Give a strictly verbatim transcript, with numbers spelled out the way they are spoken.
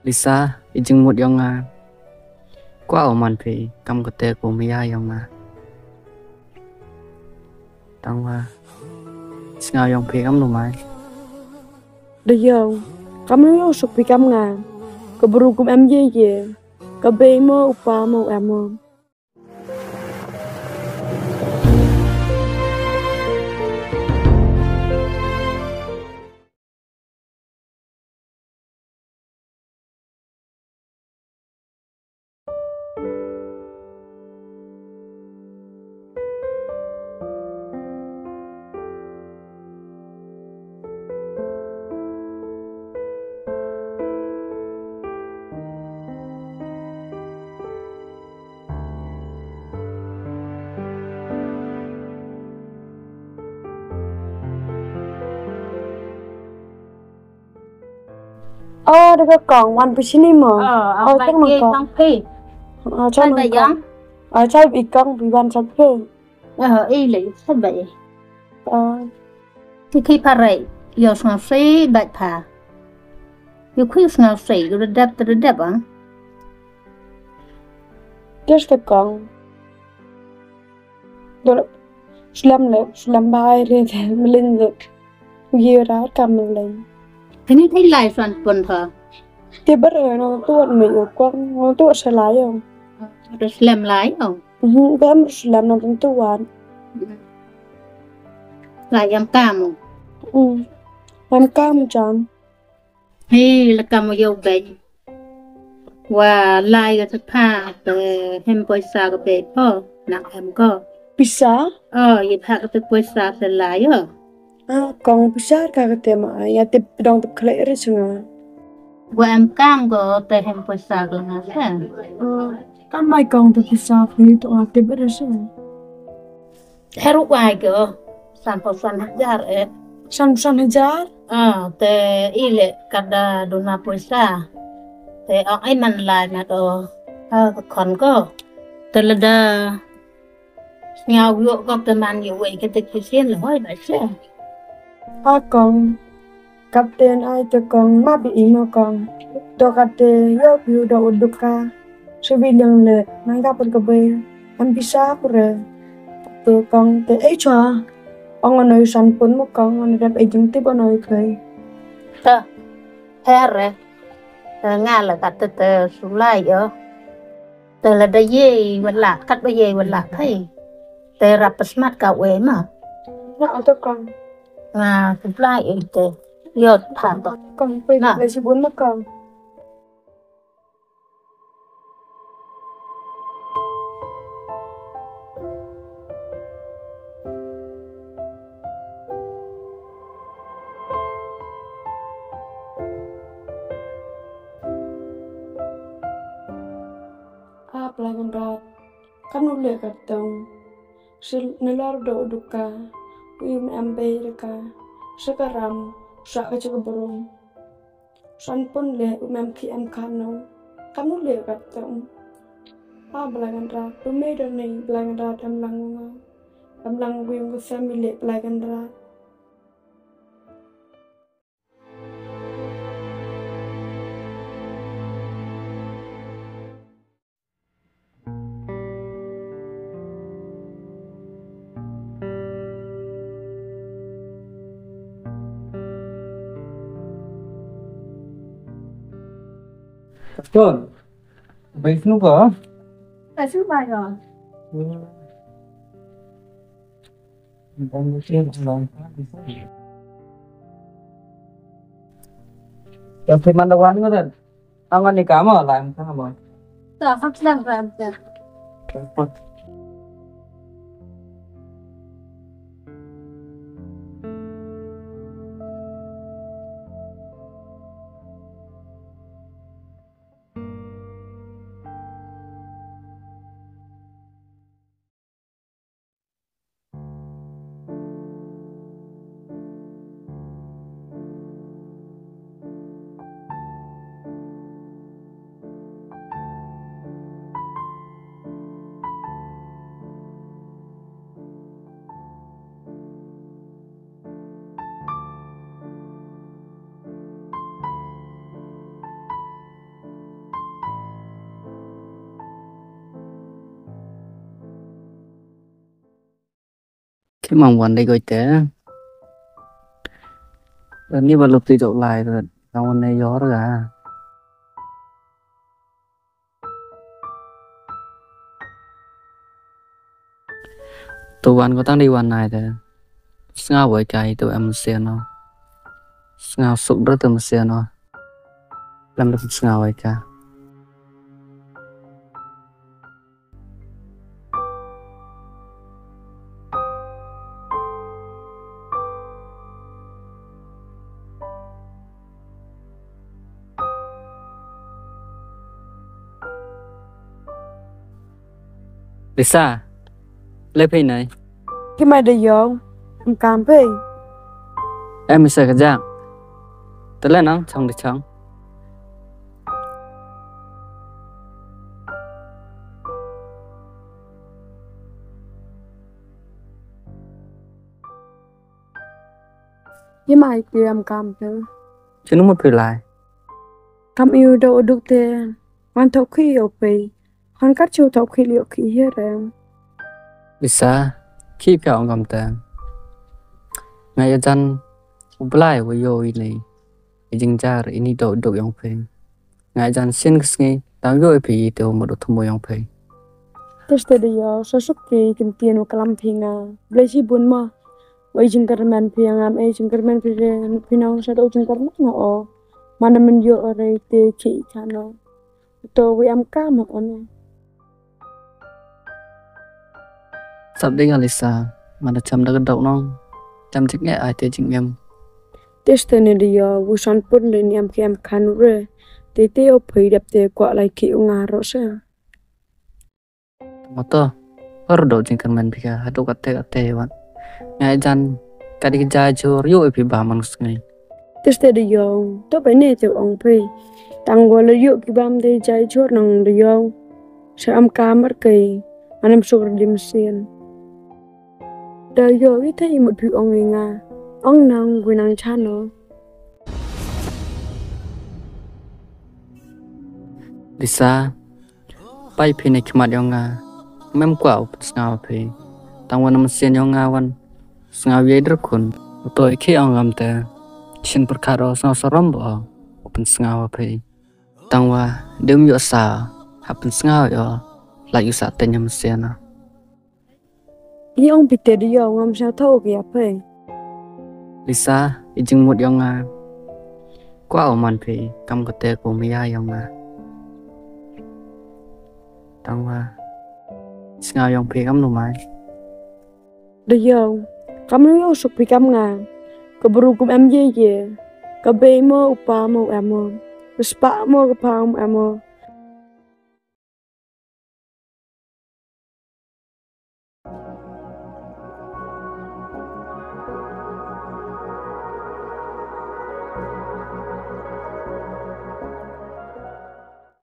Lisa, i jingmut yong nga. Kwah o man phi kam kate ko maya yong nga. Tangwa sñiaw yong phi kam nu mai. Da yong, kam nu yong suk phi kam nga. Ka bru kum em ye ye. Ka bei mo u pa mo em mo. O, da ka kong, wan phi chini mo. O, chong mo kong. O, chong mo kong. O, chai i kong, phi wan chai phi. O, i le, chai ba i. O. Ti ki pare, yo sngau sei, ba pha. Yo kui sngau sei, yo da dep, da dep, a. Just a kong. Dor, slem le, slem bai re, mlin le. Ye ra ka mlin. Kani thai lai san pon tha. Te bar no tu me yo kong, no tu sa lai yo. Ro slem lai yo. Mhm, ba ro slem no tu wan. Lai yam kamu. Mm. Yam kamu jan. Hi, la kam yow beng. Wa lai ka sa pha, te hem poisa ka bei pho, nang em ko. Pisa? O, ye pha ka te poisa te lai o. A, kong pisa ka ka te ma, ya te dong te khleh re sa nga. Wa em kam ko te hem poisa ka nga sa. O, kam mai kong te pisa phi to a te bere sa. Heru wai ko, san phaw san hajar e. San phaw san hajar? A, te i le kada duna poisa. Te ong ai man lai ma to. A, ka khon ko. Te lada sñiaw yo ko te man yo wei ka te kisien le hoi ba se. A kong. Kapten ai te kong, ma bi i mo kong. To kate, yo piu do u duka. Sa bi liang le, nang ka pun ka bei. Am pisa pure. Te kong, te ei chwa. Ong ano i san pun mo kong, ano dep ei jingtip ano i kei. Ta, here. Te nga le kate te sulai yo. Te lada ye wala, kat ba ye wala, hei. Te rap smat ka we ma. Na, to kong. Na, supply ite. Yo, tha to. Kong, pwede na. Na, si bun na kong. A Blai Kynrad, kam nu le ka tong. Sil nalor do duka, u im em bei reka, sa ka ram, sa ka chaka brum. San pun le u mem ki em kano, kam nu le ka tong. A Blai Kynrad, tu me do nei Blai Kynrad em lang nga. Em lang wing ko family Blai Kynrad. Kapton, bai snu ko? Bai snu bai ko. Hmm. Yang phi man da wan ko dan. Ang ni ka mo, lai mo ka mo. Ta, khap lang ram ta. Ki mang wan dei goi te. Ni ba lup ti dok lai te. Tang wan ne yor ga. Tu wan ko tang di wan nai te. Sngaw wai kai tu em sien no. Sngaw suk dra tu em sien no. Lam da sngaw wai ka. Lisa, le phi nai. Ki mai da yong, em kam phi. Em Lisa ka jang. Te le nang, chong di chong. Ye mai phi em kam phi. Chinu mut phi lai. Kam iu do u duk te. Wan thok khi o phi. Han kat chu thok khi liu khi hi rem. Lisa, khi phi ong kam te. Nga ya jan u Blai wa yo i nei. I jingjar ini do u duk yong phi. Nga jan sien ka sngi, tang yo i phi te u mut u thmu yong phi. Te ste da yo, sa suk ki kim tien u kalam phi nga. Blai chi bun mo. Wa i jingkyrmen phi nga, am e jingkyrmen phi re, phi nong sa do jingkyrmen nga o. Mana men yo o re te chi chano. To wi am ka mo o ne. Sap dei nga Lisa, mana cham da ka dok nong. Cham jik nge ai te jik ngem. Te ste ne da yo, wi san pun de ni am ki am khan re. Te te o phi dap te kwa lai ki u nga ro se. Moto, hor do jingkyrmen phi ka, hadu kate kate wan. Nga jan, kadi ki jai jhur, yo i phi ba man sngi. Te ste da yo, to pa ne te ong phi. Tang wa le yo ki bam de jai jhur nang da yo. Sa am kamar kai, anam suk dim sien. Da yo i te i mut phi ong i nga. Ong nang wi nang chano. Lisa, pai phi ne khmat yong nga. Mem kwa u pynsngaw phi. Tang wan am sien yong nga wan. Sngaw ye dra khun. U to i khi ong ngam te. Chin pyrkhat o sngaw sarom bo. U pynsngaw phi. Tang wa, dem yo sa. Ha pynsngaw yo. Lai u sa te nyam sien na. I ong phi te da yo ngam sa tho ki ya phi. Lisa, i jingmut yong nga. Kwa o man phi, kam kate ko maya yong nga. Tang wa. Sngaw yong phi kam nu mai. Da yo, kam nu yo suk phi kam nga. Ka bru kum em ye ye. Ka bei mo u pa mo em mo. Ka spa mo ka pa mo em mo.